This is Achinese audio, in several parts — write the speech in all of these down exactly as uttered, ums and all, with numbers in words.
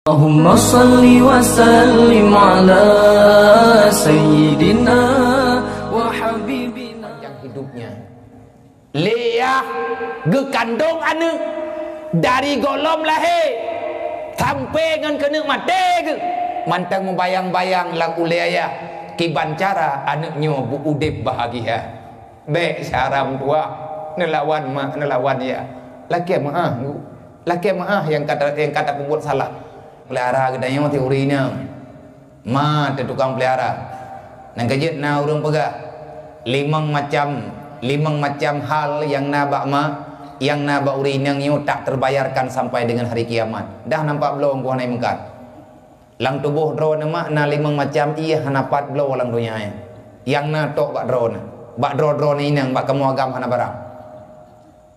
Allahumma salli wa sallim ala sayyidina wa habibina. Panjang hidupnya. Lé yah geukandong aneuëk dari gohlom lahé sampoe ngon keuneuk maté geuh, mantong meubayang-bayang lam ulée ayah kiban cara aneuëk nyoe beu udeb bahagia. Bék cara meutuah neulawan mak, neulawan yah. Lakée meuáh, Gu. Lakée meuáh nyang ka ta-, nyang ka tapeubuet salah. Peulihara geutanyoe teuri nyan. Ma teuh tukang peulihara. Nyang keujeuet na ureuëng peugah, limong macam, limong macam hal nyang na bak ma, nyang na bak ureuëng inong nyoe tak terbayarkan sampai dengan hari kiamat. Dah nampak bloe Gu hana meungkat. Lam tuboh droeneuh mak na limong macam ié hana pat bloe lam donya nyan. Nyang na tok bak droeneuh, bak droe-droeneuh inong, bak kamoe agam hana barang.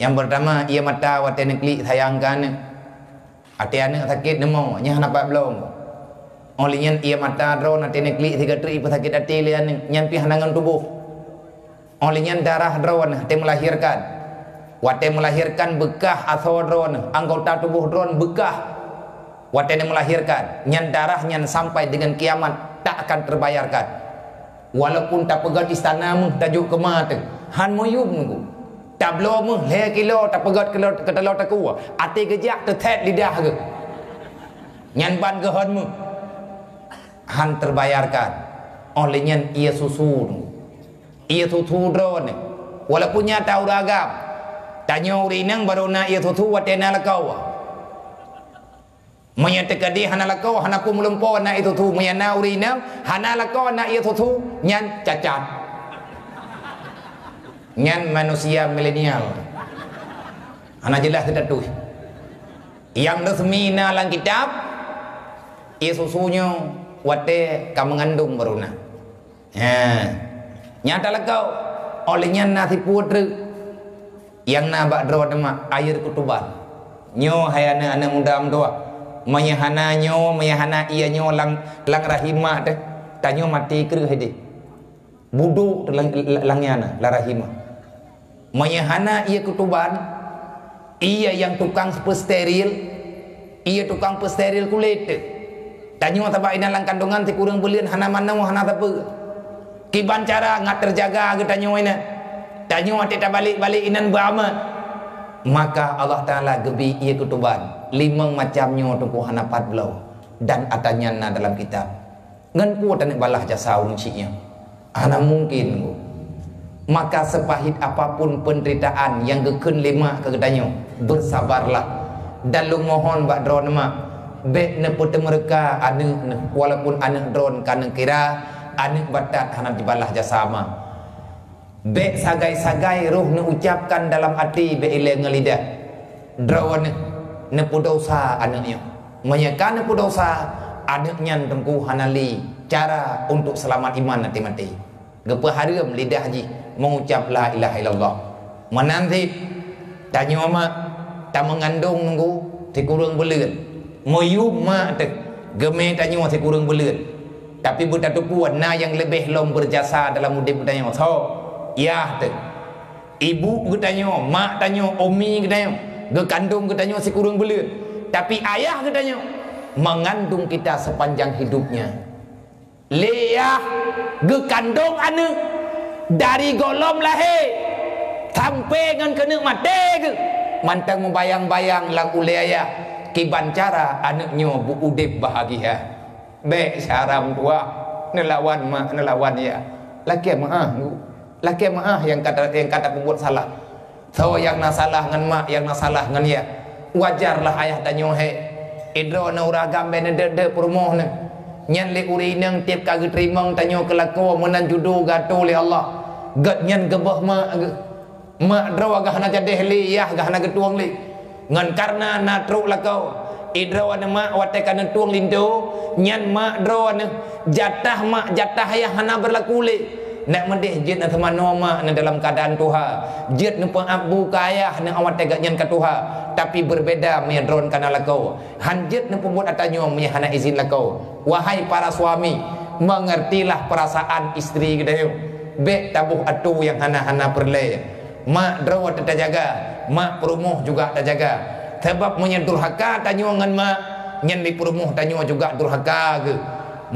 Nyang peurtama, ié mata watée neuklik sayang keu aneuëk. Até aneuëk sakét neumo, nyan hana pat bloe. Óh lheueh nyan ié mata droeneuh até neuklik sigoe treuk ipeusakét até lé aneuëk, nyan pih hana ngon tuboh. Óh lheueh nyan darah droeneuh até meulahirkan. Watée meulahirkan beukah asoe droeneuh, anggota tuboh droeneuh beukah. Watée neumeulahirkan, nyan darah nyan sampai dengan kiamat tak akan terbayarkan. Walaupun tapeugét istana méuh tajok keu ma teuh, han meuyuem Gu. Tabloe méuh lhée kilo tapeugét kilo keu taloe takue, até geujak teuthét lidah geuh. Nyan ban geuhon méuh. Han terbayarkan. Óh lheueh nyan ié susu Gu. Ié susu droeneuh. Walaupun nyata ureuëng agam, tanyoe ureuëng inong barô na ié susu watée na lakoe. Meunyoe teukeudi hana lakoe, hana peue meulumpoe na ié susu. Meunyoe na ureuëng inong hana lakoe na ié susu, nyan cacat. Nyan manusia milenial. Hana jeulaih teutatui. Nyang resmi na lam kitab, ié susu nyoe watée ka meungandong barô na. Ha. Nyata lakoe, óh lheueh nyan na sipeue treuk. Nyang na bak droeneuh mak, air ketuban. Nyoe hai aneuëk-aneuëk muda meutuah. Meunyoe hana nyoe, meunyoe hana ié nyoe lam, lam rahim mak teuh, tanyoe maté kreueh ideh. Budok teuh lam, lam nyan na, lam rahim mak. Meunyoe hana ié ketuban, ié nyang tukang peusteril, ié tukang peusteril kulét teuh. Tanyoe sabab inan lam kandongan sikureueng buleuen hana manoe, hana sapeue. Kiban cara ngat teujaga geutanyoe inan. Tanyoe até tabalek-balek inan beuamat. Maka Allah Taala geubri ié ketuban. Limong macam nyoe teungku hana pat bloe. Dan ata nyan na dalam kitab. Ngon peue taneuk balaih jasa ureuëng chik nyan? Hana mungken, Gu. Maka seupahit apapun peunderitaan nyang geukheun lé mak keu geutanyoe, beusabarlah. Dan lôn mohon bak droeneuh mak, bék neupeuteumeuruka aneuëk neuh, walaupun aneuëk droeneuh ka neukira aneuëk batat hana jibalaih jasa ma. Bék sagai-sagai roh neuucapkan dalam até bék ilée ngon lidah, "Droeneuh neupeudosa aneuëk nyoe." Meunyoe ka neupeudosa, aneuëk nyan teungku hana lé cara untuk seulamat iman até maté. Geupeuhareuem lidah jih meuucap la ilaha illallah. Meunan cit, tanyoe mak tameungandong teungku sikureueng buleuen. Meuyuem mak teuh geumé tanyoe sikureueng buleuen. Tapi beutateupeue na nyang leubeh lom beujasa dalam udeb geutanyoe. Soe? Yah teuh. Ibu geutanyoe, mak tanyoe, umi geutanyoe, geukandong geutanyoe sikureueng buleuen. Tapi ayah geutanyoe mengandung kita sepanjang hidupnya. Lé yah geukandong aneuëk dari gohlom lahé sampoe ngon keuneuk maté geuh, mantong meubayang-bayang lam ulée ayah kiban cara aneuëk nyoe beu udeb bahagia. Bék cara meutuah neulawan mak, neulawan yah. Lakée meuáh, Gu. Lakée meuáh nyang ka ta-, nyang ka tapeubuet salah. Soe nyang na salah ngon mak, nyang na salah ngon yah. Wajarlah ayah tanyoe hék. Idroe na ureuëng agam bék neudeuek-deuek peurumoh neuh. Nyan lé ureuëng inong tieb ka geuteurimong tanyoe keu lakoe meunan judo geuatô lé Allah. Gét nyan geuboh mak geuh. Mak droe gah hana jadéh lé, yah gah hana geutueng lé. Ngon kareuna na trok lakoe, idroe aneuëk mak watée ka neutueng linto, nyan mak droe neuh, jatah mak, jatah ayah hana beurlaku lé. Nak meudeh jeuet na teumanoe mak neuh dalam keuadaan tuha, jeuet neupeuab bu keu ayah neuh watée geuhnyan ka tuha, tapi beureubeda meunyoe droen ka na lakoe. Han jeuet neupeubuet ata nyoe meunyoe hana izin lakoe. Wahai para suami, mengertilah perasaan istri geutanyoe. Bék taboh atô nyang hana-hana peureulée. Mak droe teuh tajaga, mak peurumoh juga tajaga. Sabab meunyoe durhaka tanyoe ngon mak, Nyan lé peurumoh tanyoe juga durhaka geuh.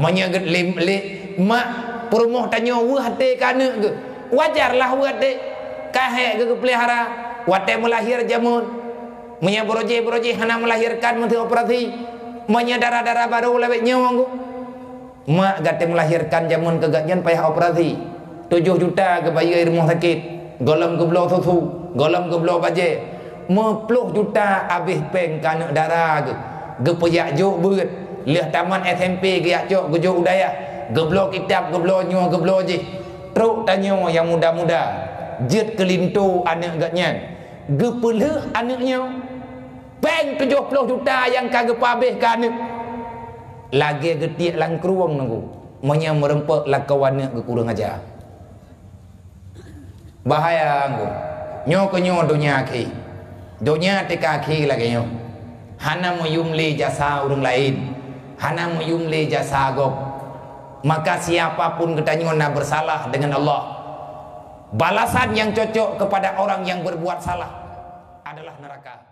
Meunyoe geuh lé, lé mak peurumoh tanyoe weueh até keu aneuk geuh, wajarlah weueh até. Ka hék geuh geupeulihara watée meulahé jameun. Meunyoe beurojée-beurojée hana meulahirkan meuseuh operasi, meunyoe darah-darah barô lawét nyoe geuh. Mak gata meulahirkan jameun keu gata nyan payah operasi. Tujoh juta geubayeue rumoh sakét, gohlom geubloe susu, gohlom geubloe bajée. Meuploh juta abéh péng keu aneuk dara geuh. Geupeujak jok beuet, lheueh tamat S M P geujak cok geujok u dayah, geubloe kitab, geubloe nyoe, geubloe jih. Trok tanyoe nyang muda-muda, jeuet keu linto aneuk gata nyan, geupeulheueh aneuk nyoe. Péng tujoh ploh juta nyang ka geupeuabéh keu aneuk, lagée geutiek lam krueng nunggu, meunyoe meureumpok lakoe aneuk geukureueng aja. Bahaya nunggu. Nyoe keu nyoe donya akhé. Donya teuka akhé lagée nyoe. Hana meuyum lé jasa ureuëng laén. Hana meuyum lé jasa gob. Maka siapa pun geutanyoe na bersalah dengan Allah. Balasan yang cocok kepada orang yang berbuat salah adalah neraka.